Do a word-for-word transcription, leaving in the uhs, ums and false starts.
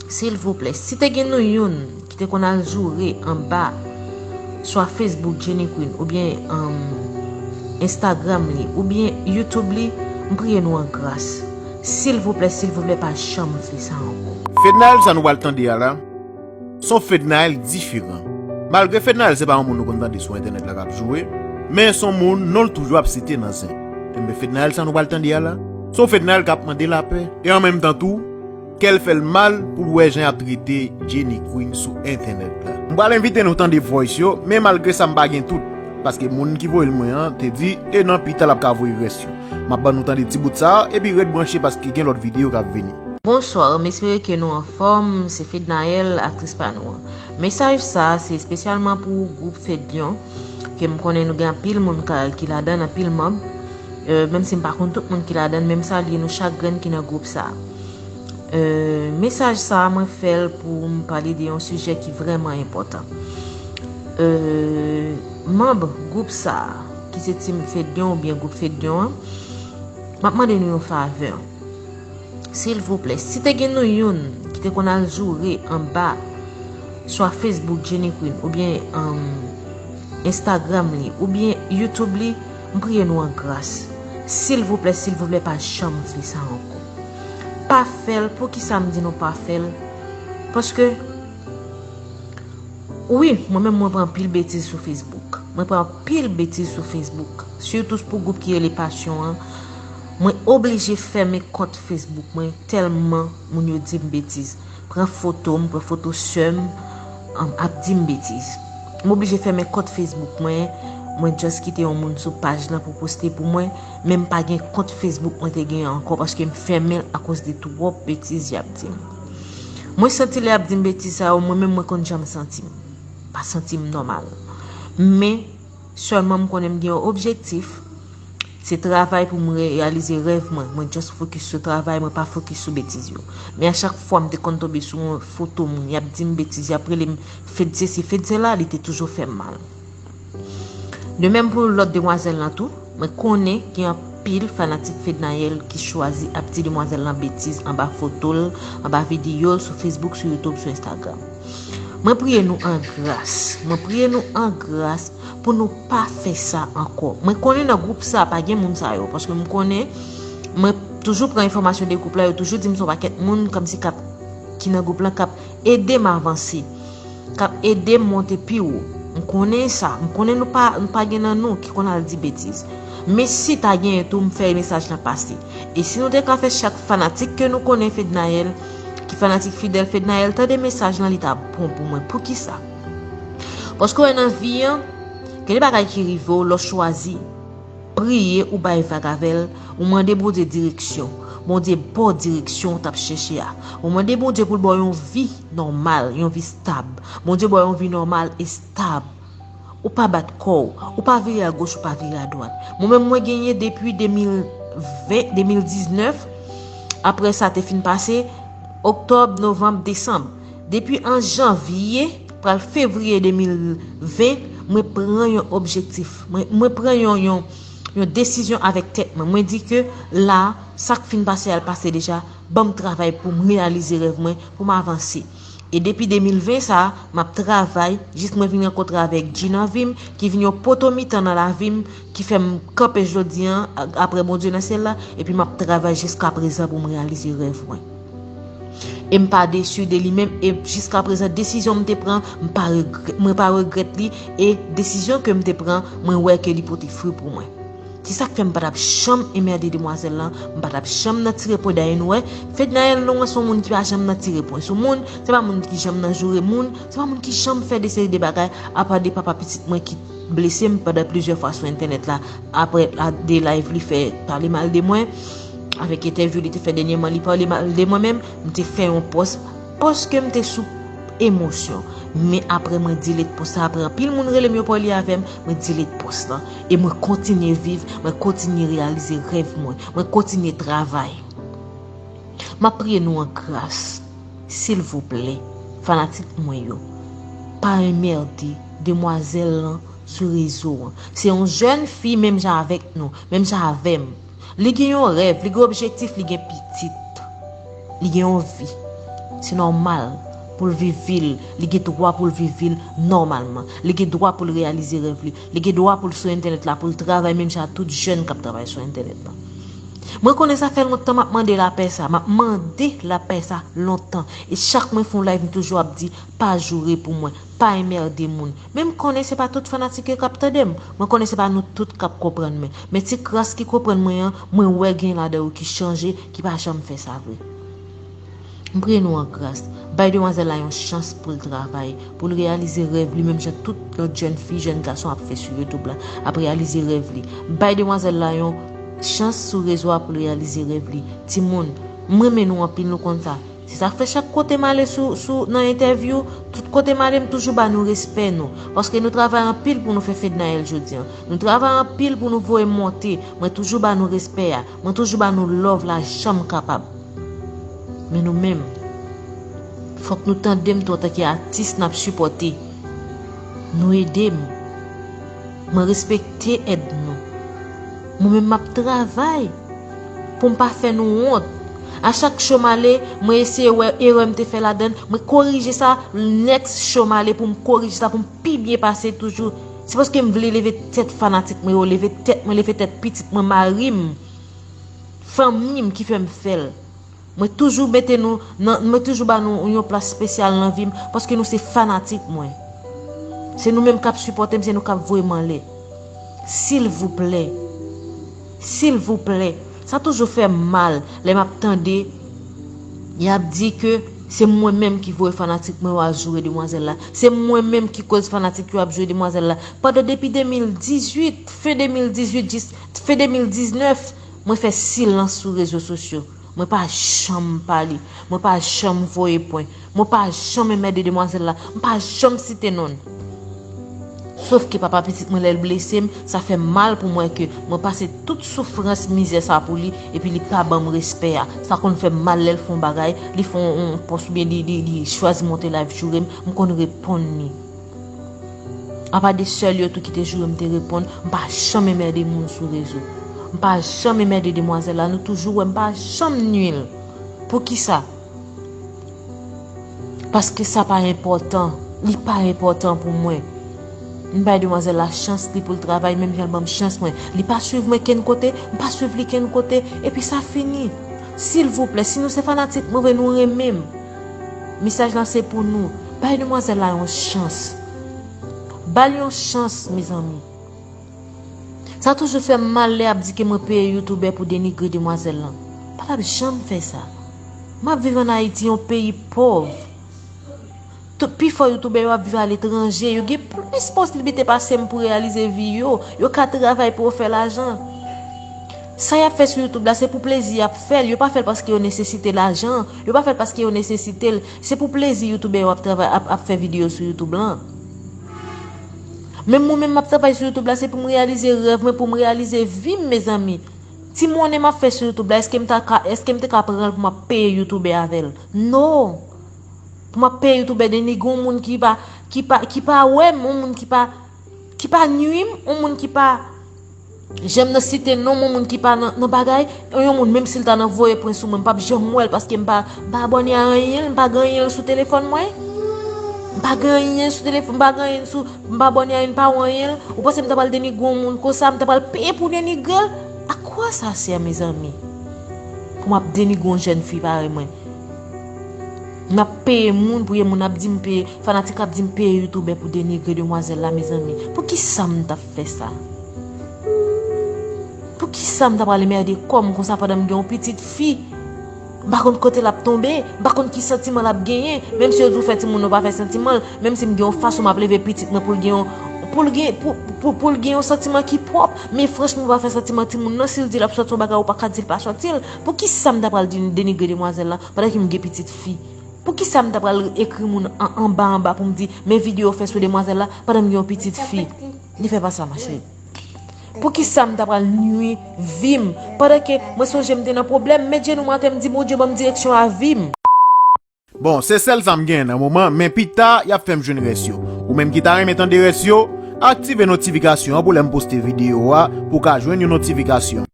Silvouplè, si te gen nou youn ki te konn al joure anba swa Facebook Jenny Queen oubyen um, Instagram li oubyen YouTube li, m priye nou an gras. Silvouplè, silvouplè, pa janm fè sa ankò. Fednaelle sa nou pral tande a la, se yon Fednaelle diferan. Malgre Fednaelle se pa yon moun nou konn tande sou entènèt la k ap joure, men se yon moun non l toujou ap site nan zen. Enben Fednaelle sa nou pral tande a la, se yon Fednaelle k ap mande lapè e an menm tan tou, kè l fè l mal pou l wè jan y ap trete Jenny Queen sou entènèt la. M pral envite nou tande voice yo, men malgre sa m pa gen tout, paske moun ki voye l mwen an te di e nan pita l ap ka voye rès yo. M ap ban nou tande ti bout sa a, epi ret branche paske gen lòt videyo k ap vini. Bonswa, m espere ke nou anfòm, se Fednaelle, aktris pa nou an. Mesaj sa a se espesyalman pou gwoup Fedyon, ke m konnen nou gen anpil moun ki ladan, anpil manm. Menm si m pa konn tout moun ki ladan, men m salye nou chak grenn ki nan gwoup sa a. Mesaj sa a mwen fè l pou m pale de yon sijè ki vrèman enpòtan. Manm gwoup sa a, ki se Team Fedyon oubyen gwoup Fedyon an, m ap mande nou yon favè. Silvouplè, si te gen nou youn ki te konn al joure anba swa Facebook Jenny Queen oubyen um, Instagram li oubyen YouTube li, m priye nou an gras. Silvouplè, silvouplè, pa janm fè sa ankò. Pa fè l. Poukisa m di nou pa fè l? Paske wi, mwen menm mwen pran pil betiz sou Facebook. Mwen pran pil betiz sou Facebook. Sitou pou gwoup ki rele Pasyon an. Mwen oblije fèmen kont Facebook mwen tèlman moun yo di m betiz. Pran foto m, pran foto sè m, ap di m betiz. M oblije fèmen kont Facebook mwen. Mwen just kite yon moun sou paj lan pou poste pou mwen, men m pa gen kont Facebook mwen te genyen ankò paske m fèmen l akoz de twòp betiz y ap di m. Mwen santi lè y ap di m betiz sa yo, mwen menm mwen konn jan m santi m. Pa santi m nòmal. Men sèlman m konnen m gen yon objektif. Se travay pou m reyalize rèv mwen. Mwen just fokis sou travay, mwen pa fokis sou betiz yo. Men a chak fwa m te konn tonbe sou yon foto moun, y ap di m betiz, y ap rele m Fed sesi, Fed sela, li te toujou fè m mal. De menm pou lòt demwazèl lan tou, mwen konnen gen anpil fanatik Fednaelle ki chwazi ap di demwazèl lan betiz anba foto l, anba videyo l, sou Facebook, sou YouTube, sou Instagram. Mwen priye nou an gras. Mwen priye nou an gras pou nou pa fè sa ankò. Mwen konnen nan gwoup sa pa gen moun sa yo, paske m konnen mwen toujou pran enfòmasyon de gwoup la, yo toujou di m se yon pakèt moun kòmsi k ap ki nan gwoup lan k ap ede m avanse, k ap ede m monte pi wo. M konnen sa, m konnen nou pa nou pa gen nan nou ki konn al di betiz. Men si ta genyen tou, m fè mesaj lan pase. E si nou te ka fè chak fanatik ke nou konnen Fednaelle, ki fanatik fidèl Fednaelle, tande mesaj lan, li ta bon pou mwen. Poukisa? Paske w wè nan vi an, gen de bagay ki rive w lè w chwazi priye, ou bay vag avè l, ou mande Bondye direksyon. Bondye ba w direksyon w t ap chèche a. Ou mande Bondye pou l ba w yon vi nòmal, yon vi stab. Bondye ba w yon vi nòmal e stab. Ou pa bat kò w, ou pa vire agoch, ou pa vire adwat. Mwen menm mwen genyen depi de mil ven, de mil diznèf. Apre sa te fin pase, oktòb, novanm, desanm. Depi an janvye, pral fevriye de mil ven, mwen pran yon objektif. Mwen, mwen pran yon, yon, yon desizyon avèk tèt mwen. Mwen di ke la, sa k fin pase a, l pase deja, ban m travay pou m reyalize rèv mwen, pou m avanse. E depi de mil ven sa a, m ap travay, jis mwen vin rankontre avèk Dji nan vi m, ki vin yon poto mitan nan lavi m, ki fè m kanpe jodi an, a- apre Bondye nan syèl la, epi m ap travay jiska prezan pou m reyalize rèv mwen. E m pa desi de li menm, e jiska prezan, desizyon m te pran, m pa regrè- mwen pa regrèt li, e desizyon ke m te pran, mwen wè ke li pote fwi pou mwen. Se sa k fè m pa t ap janm enmède demwazèl lan, m pa t ap janm nan tire pwen. Dayè nou wè, Fednaelle nou an se yon moun ki pa janm nan tire pwen sou moun, se pa moun ki janm nan joure moun, se pa moun ki janm fè de seri de bagay, apa de papa pitit mwen ki blese m pandan plizyè fwa sou entènèt la, apre de live li fè pale mal de mwen, avèk entèvyou li te fè dènyèman, li pale mal de mwen menm, m te fè yon pòs, pòs ke m te sou emosyon. Men apre mwen delete pòs la, apre anpil moun rele m, yo pale avè m, mwen delete pòs lan. E mwen kontinye viv, mwen kontinye reyalize rèv mwen, mwen kontinye travay. M ap priye nou an gras, silvouplè, fanatik mwen yo, pa enmède demwazèl lan sou rezo an. Se yon jèn fi menm jan avèk nou, menm jan avè m. Li gen yon rèv, li gen objektif, li gen pitit. Li gen yon vi. Se nòmal pou l viv vi l, li gen dwa pou l viv vi l nòmalman. Li gen dwa pou l reyalize rèv li. Li gen dwa pou l sou entènèt la, pou l travay menm jan ak tout jèn k ap travay sou entènèt la. Mwen konnen sa fè lontan m ap mande lapè sa, m ap mande lapè sa lontan. E chak mwen fè yon live, m toujou ap di, pa joure pou mwen, pa enmède moun. Men m konnen se pa tout fanatik yo k ap tande m. Mwen konnen se pa nou tout k ap konprann mwen. Men ti kras ki konprann mwen an, mwen wè gen ladan yo ki chanje, ki pa janm fè sa vre. M priye nou an gras. Bay demwazèl la yon chans pou l travay, pou l reyalize rèv li, menm jan tout lòt jèn fi, jèn gason ap fè sou YouTube la, ap reyalize rèv li. Bay demwazèl la yon chans sou rezo a pou l reyalize rèv li. Timoun, m renmen nou anpil, nou konn sa. Se sa k fè chak kote m ale sou, sou, nan entèvyou, tout kote m ale, m toujou ba nou respè nou. Paske nou travay anpil pou nou fè Fednaelle jodi an. Nou travay anpil pou nou voye m monte. Mwen toujou ba nou respè a. Mwen toujou ba nou love la jan m kapab. Men nou menm, fòk nou tande m tou antanke atis n ap sipòte. Nou ede m. Mwen respekte èd nou. Mwen menm m ap travay pou m pa fè nou wont. A chak show m ale, mwen eseye wè erè m te fè ladan l, mwen korije sa, next show m ale pou m korije sa, pou m pi byen pase toujou. Se paske m vle leve tèt fanatik mwen yo, leve tèt mwen, leve tèt pitit mwen, mari m, fanmi m ki fè m fè l. Mwen toujou mete nou nan, mwen toujou ba nou yon plas espesyal nan vi m, paske nou se fanatik mwen. Se nou menm k ap sipòte m, se nou k ap voye m anlè. Silvouplè. Silvouplè. Sa toujou fè m mal lè m ap tande y ap di ke se mwen menm ki voye fanatik mwen yo al joure demwazèl la. Se mwen menm ki koz fanatik yo ap joure demwazèl la. Pandan depi de mil dizuit, fen de mil dizuit jis fen de mil diznèf, mwen fè silans sou rezo sosyo. Mwen pa janm pale. Mwen pa janm voye pwen. Mwen pa janm enmède demwazèl la. Mwen pa janm site non l. Sof ke papa pitit mwen, lè l blese m, sa fè m mal pou mwen ke mwen pase tout soufrans, mizè sa pou li, epi li pa ban m respè a. Sa konn fè m mal lè l fè yon bagay, li fè yon, yon pòs oubyen li, li, li chwazi monte live joure m, m konn reponn li. Apa de sèl yo tou ki te joure m te reponn, m pa janm enmède moun sou rezo. M pa janm enmède demwazèl la, nou toujou wè m pa janm nui l. Poukisa? Paske sa pa enpòtan. Li pa enpòtan pou mwen. M bay demwazèl la chans li pou l travay, menm jan l ban m chans mwen. Li pa swiv mwen kenn kote, m pa swiv li kenn kote, epi sa fini. Silvouplè, si nou se fanatik mwen vre, nou renmen m. Mesaj lan se pou nou. Bay demwazèl la yon chans. Ba l yon chans, mezanmi. Sa toujou fè m mal lè y ap di ke mwen peye youtubè pou denigre demwazèl lan. Pa t ap janm fè sa. M ap viv ann Ayiti, yon peyi pòv. Tout, pifò youtubè yo ap viv aletranje, yo gen plis posiblite pase m pou reyalize vi yo. Yo ka travay pou yo fè lajan. Sa y ap fè sou YouTube la, se pou plezi y ap fè l. Yo pa fè l paske yo nesesite lajan. Yo pa fè l paske yo nesesite l. Se pou plezi youtubè yo ap travay, ap, ap fè videyo sou YouTube lan. Menm mwen menm m ap travay sou YouTube la, se pou m reyalize rèv mwen, pou m reyalize vi m, mezanmi. Ti monnen m ap fè sou YouTube la, èske m ta ka, èske m te ka pran l pou m ap peye youtubè avè l? No! Pou m ap peye youtubè denigre yon moun ki pa, ki pa, ki pa wè m, yon moun ki pa, ki pa nui m, yon moun ki pa janm nan site non yon moun ki pa nan, nan bagay, yon moun menm si l ta nan voye pwen sou mwen, m p ap janm wè l paske m pa, m pa abòne a anyen, m pa gen anyen sou telefòn mwen. M pa gen anyen sou telefòn, m pa gen anyen sou, m pa abòne a anyen, m pa wè anyen. Ou panse m ta pral denigre yon moun konsa, m ta pral peye pou denigre l? A quoi ça sert, mezanmi? Pou m ap denigre yon jèn fi parèy mwen. M ap peye moun pou ye moun ap di m peye, fanatik ap di m peye youtubè pou denigre demwazèl la, mezanmi. Poukisa m t ap fè sa? Poukisa m t ap pral enmède kò m konsa pandan m gen yon pitit fi? M pa konn kote l ap tonbe, m pa konn ki santiman l ap genyen. Menm si yo di w fè timoun nan pa fè santiman l, menm si m gen yon fason m ap leve pitit mwen pou l gen yon, pou l gen, pou, pou, pou l gen yon santiman ki pwòp. Men franchman, w pa fè santiman timoun nan, si l di l ap sòti yon bagay, ou pa ka di l pa sòti l. Poukisa m ta pral di, denigre demwazèl la pandan ke m gen pitit fi? Poukisa m ta pral ekri moun an, anba anba pou m di, men videyo w fè sou demwazèl la pandan m gen yon pitit fi? Li fè pa sa, ma chérie. Poukisa m ta pral nui vi m? Pandan ke mwen sonje m te nan pwoblèm, m met jenou m atè, m di, Bondye, ban m direksyon a vi m. Bon, se sèl sa m genyen nan moman, men pita, y ap fè m jwenn rès yo. Ou menm ki ta renmen tande rès yo, aktive notifikasyon an pou lè m poste videyo a, pou w ka jwenn yon notifikasyon.